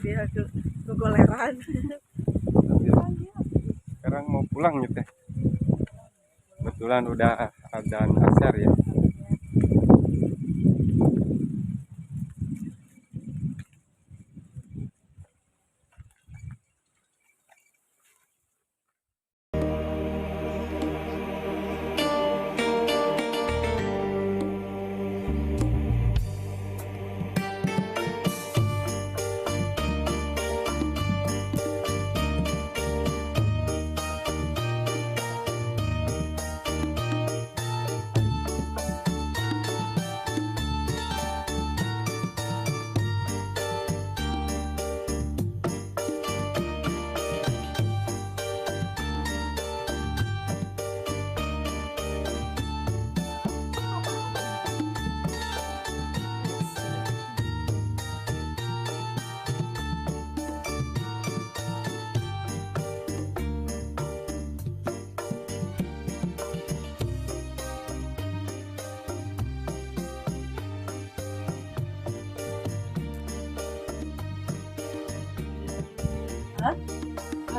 Dia ke gogoleran. Sekarang mau pulang gitu. Kebetulan udah adzan asar ya.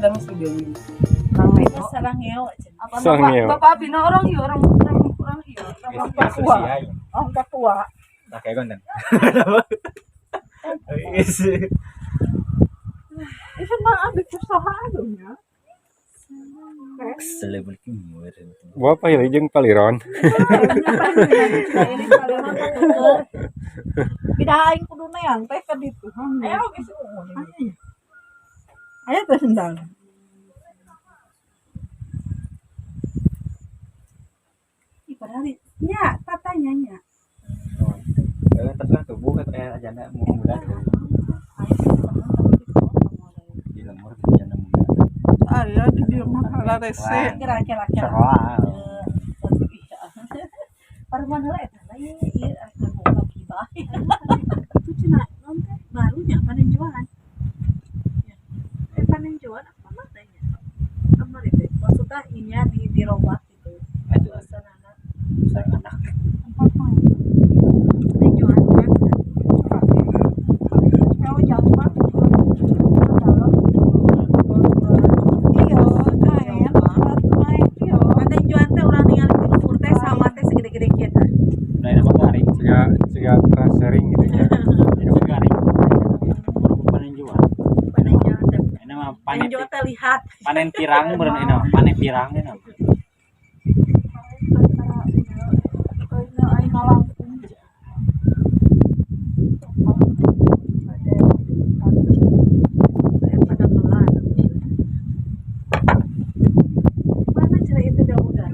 Ada mas video ini. Sarangeo. Sarangeo. Bapak Abina orang iya, orang orang iya, orang Papua. Orang Papua. Nah, kayak konten. Itu mah abis usaha aduhnya. Bapak ya jeung paliron. Pindah aing kudu neang teh ka ditu. Ayo geus Ayo teh sendal. Ih, padahal nya tatanya nya. Terus tubuh kayak janda muda. Di lemur janda muda. Aya di dieu mah rese. Kira-kira. Parman heula eta ieu ieu arek buka gibah. Itu cenah naon teh barunya panen jualan. Panen jualan apa mah teh nya? Kamari teh maksudna inya di dirobah gitu. Suasana sareng anak. Tempat main. Panen jualan kan. Jauh jauh mah. Iya, kayak main iya. Panen jualan teh urang ningali di luhur teh sama teh segede-gede kieu tah. Lain apa garing? Siga sharing gitu ya. Itu garing. Panen jualan. Panen jualan teh. Ini mah panen jualan teh lihat. Panen pirang beureun ini mah, panen pirang ini mah. Mana cerah itu daunan?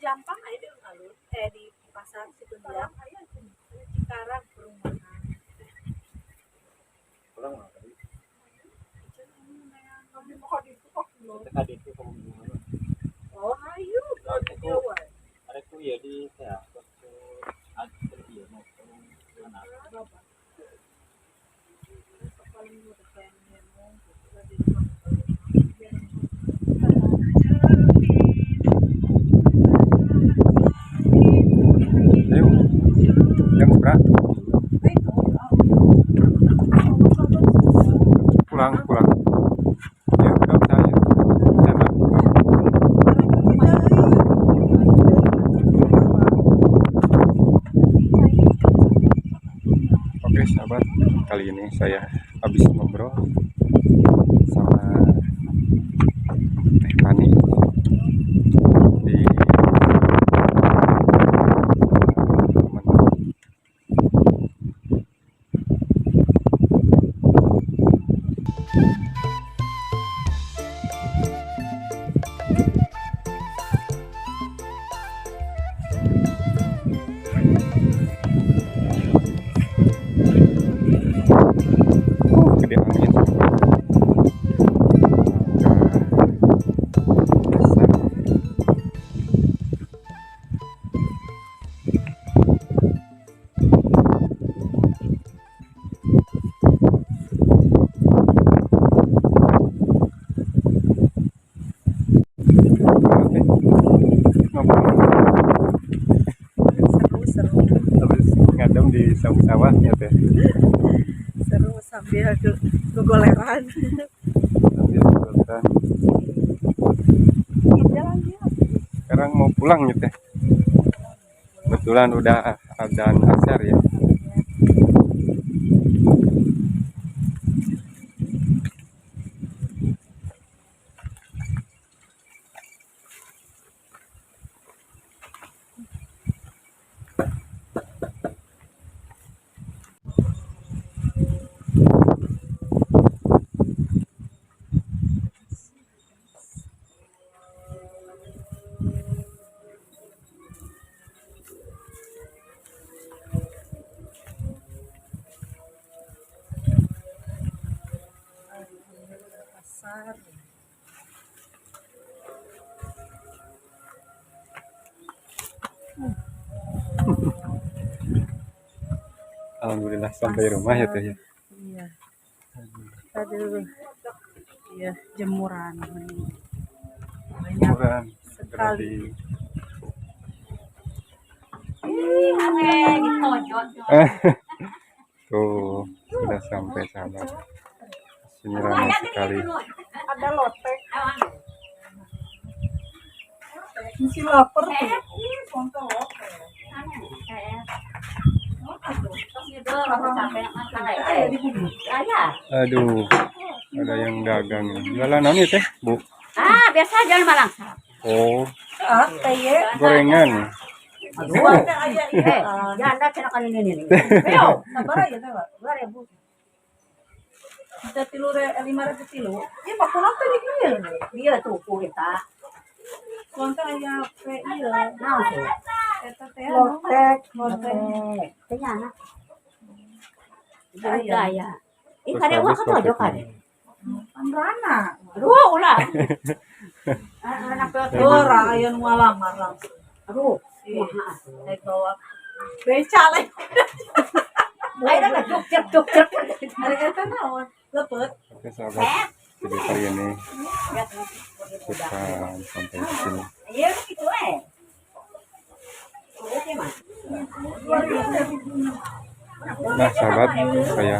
Jampang aja di alun-alun, di pasar Cikunjang, Cikarang perumahan. Pulang mah tadi. Oh, ayo. Ada ku ya di ya, ada iya mau anak. Ayo. Jam berapa? Pulang, pulang. Ya, udah saya. Sana. Oke, sahabat, kali ini saya habis ngobrol sama Teh Pani di teman. Gede angin. Sawah ya teh. Seru sambil gogoleran. Sambil gogoleran. Jalan dia. Sekarang mau pulang ya teh. Kebetulan udah adzan asar ya. Pasar. Alhamdulillah sampai rumah ya teh ya. Iya. Aduh. Iya, jemuran banyak Jemuran sekali. Tuh, sudah sampai sahabat. Sini ramai sekali. Ada lotek. Masih lapar tuh. Aduh, ada yang dagang. Jualan apa nih teh, Bu? Ah, biasa jual malang. Oh, Ah, teh. gorengan. Aduh, eh, janda cina kan ini nih. Ayo, sabar aja teh, Pak. 2000. Kita tilu 5.000 tilu. Iya, Pak Kunang teh di dieu. Dia tuku kita. Konten aya pe ieu. Nah, tuh. Eta teh anu, Lotek. lotek. Tanya anak. Ayam. Gaya. Ih, Terus kare habis wah kan ojo loteknya. kare. Rana. Aduh, ulah. Anak peot. Dora aya nu ngalamar langsung. Aduh, Iya. kumaha atuh. Naik bawa beca lagi. Ayo dah cuk cek cuk cek. Hari eta naon? Lepet. Oke sahabat, video kali ini kita sampai di sini. Iya gitu eh. Oke, mah. Nah sahabat, saya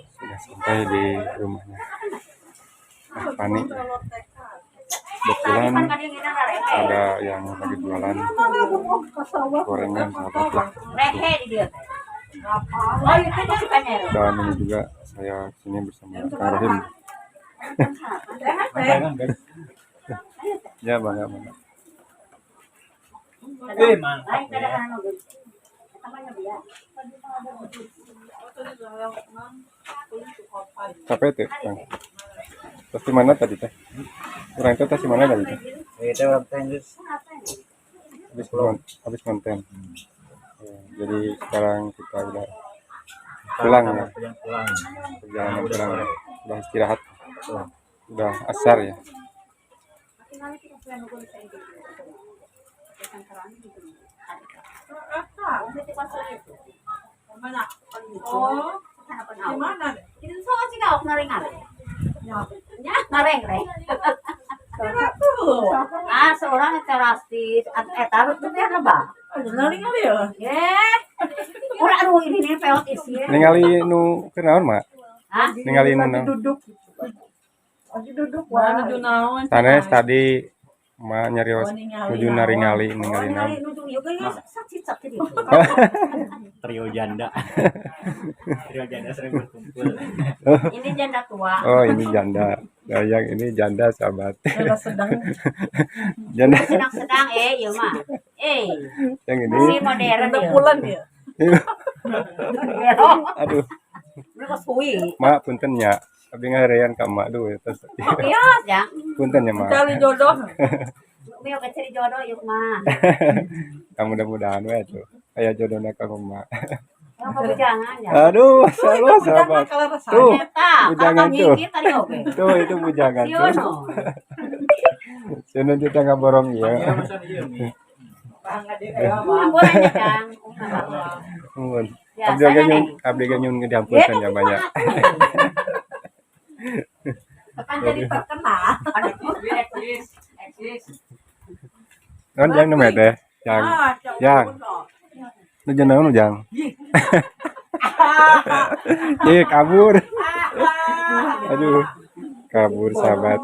sudah sampai di rumahnya Teh Pani. Kebetulan ada yang lagi jualan gorengan sahabat lah. Rehe di dia. Oh, itu tuh sukanya. Dan ini juga saya sini bersama Kang Rohim. Ya bangga bangga. Mantap ya. Capek tuh, Kang. Terus di mana tadi teh? Orang itu tas di mana tadi teh? Itu orang teh Habis konten. Ya, jadi sekarang kita udah pulang ya. Pulang. Perjalanan pulang ya. Udah istirahat. Udah asar ya. Mana? Oh, di mana? Itu soal sih kau ngareng-ngareng. Ya, ngareng-reng. Tuh. Ah, seorang terastis, taruh tuh biar lebah. Aduh, ningali ya. Eh, ulah aduh ini nih peot isi. Ningali nu kenaon, Mak? Hah? Ningali nu naon? Duduk. Lagi duduk Wah, wah. nuju naon? Sanes tadi Ma nyarios Oh, ningali nuju naon. naringali ningali naon. Ningali nuju ieu ge sakit sakit itu. Trio janda. Trio janda sering berkumpul. Ini janda tua. Oh, ini janda. Nah, yang ini janda sahabat. Janda sedang. Janda Sedang-sedang ieu mah. yang ini. Masih modern Janda ya. pulan ya. Aduh, Belum suwi. Mak punten nya. Abdi ngaherean ka emak duh eta. Oh, iya, ya. Punten ya, Mak. Cari jodoh. Mio cari jodoh yuk mah. Ya, mudah-mudahan we atuh. Aya jodohna ka emak. Yang kebujangan ya. Aduh, salah sahabat. Kalau rasa. Tuh, Eta, bujangan kakak tuh. ngikit tadi oge. Tuh itu bujangan Sieun tuh. oh. Sieun kita ngaborong ieu. Boleh nya, Kang. Mun. Ya, Abdi oge saya nyun, nih. abdi oge nyun diampunkan ya banyak. Kan jadi terkenal. Eksis, eksis. Non jang nu teh. Jang. Ah, Jang. Nu jang naon nu jang? Ih, kabur. Aduh, kabur sahabat.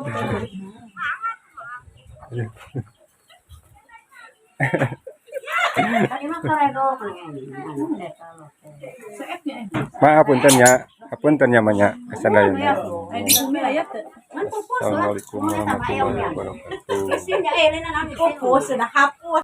Aduh. Tadi mah karedok anu. Seetnya eh. Maaf punten ya, punten ya banyak kesadayana. Aya di bumi aya teu. Kan pupus lah. Assalamualaikum warahmatullahi wabarakatuh. Isinya eh lain Pupus sudah hapus.